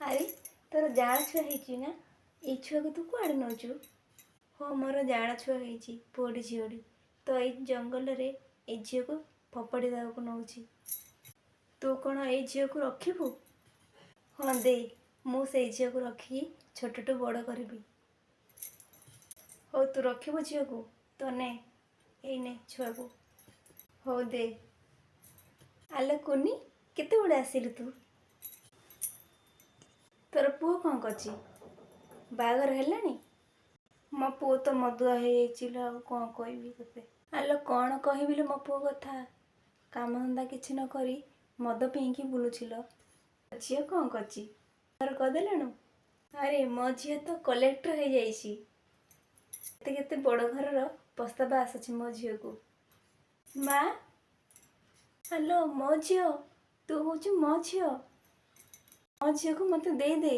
ଆରେ, ତୋର ଯାଆଁଳ ଛୁଆ ହେଇଛି ନା? ଏଇ ଛୁଆକୁ ତୁ କୁଆଡ଼େ ନେଉଛୁ? ହଁ, ମୋର ଯାଆଁଳ ଛୁଆ ହେଇଛି, ପୁଅଟି ଝିଅଟି। ତ ଏଇ ଜଙ୍ଗଲରେ ଏଇ ଝିଅକୁ ଫୋପାଡ଼ି ଦେବାକୁ ନେଉଛି। ତୁ କ'ଣ ଏଇ ଝିଅକୁ ରଖିବୁ? ହଁ ଦେ, ମୁଁ ସେଇ ଝିଅକୁ ରଖିକି ଛୋଟଠୁ ବଡ଼ କରିବି। ହଉ, ତୁ ରଖିବୁ ଝିଅକୁ ତ ନେ, ଏଇ ନେ ଛୁଆକୁ। ହଉ ଦେ। ଆଲୋ କୁନି, କେତେବେଳେ ଆସିଲୁ ତୁ? ତୋର ପୁଅ କ'ଣ କରୁଛି? ବାହାଘର ହେଲାଣି? ମୋ ପୁଅ ତ ମଦୁଆ ହେଇଯାଇଛି ଲୋ, ଆଉ କ'ଣ କହିବି ତୋତେ? ଆଲୋ, କ'ଣ କହିବି ଲୋ ମୋ ପୁଅ କଥା? କାମଧନ୍ଦା କିଛି ନ କରି ମଦ ପିଇକି ବୁଲୁଛି ଲୋ। ଝିଅ କ'ଣ କରୁଛି? ବାହାଘର କରିଦେଲୁଣୁ? ଆରେ, ମୋ ଝିଅ ତ କଲେକ୍ଟର ହେଇଯାଇଛି। କେତେ କେତେ ବଡ଼ ଘରର ପ୍ରସ୍ତାବ ଆସୁଛି ମୋ ଝିଅକୁ। ମା, ହ୍ୟାଲୋ, ମୋ ଝିଅ, ତୁ ହେଉଛୁ ମୋ ଝିଅ। ମୋ ଝିଅକୁ ମୋତେ ଦେଇଦେ।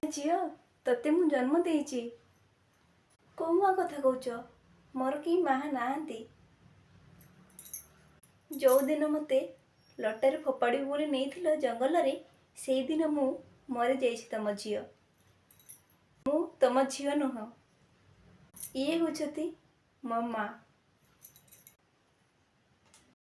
ଝିଅ, ତୋତେ ମୁଁ ଜନ୍ମ ଦେଇଛି। କେଉଁ ମା କଥା କହୁଛ? ମୋର କେହି ମା ନାହାନ୍ତି। ଯେଉଁଦିନ ମୋତେ ଲଟାରେ ଫୋପାଡ଼ିବୁ ବୋଲି ନେଇଥିଲ ଜଙ୍ଗଲରେ, ସେଇଦିନ ମୁଁ ମରିଯାଇଛି। ତମ ଝିଅ, ମୁଁ ତମ ଝିଅ ନୁହଁ। ଇଏ ହେଉଛନ୍ତି ମୋ ମା।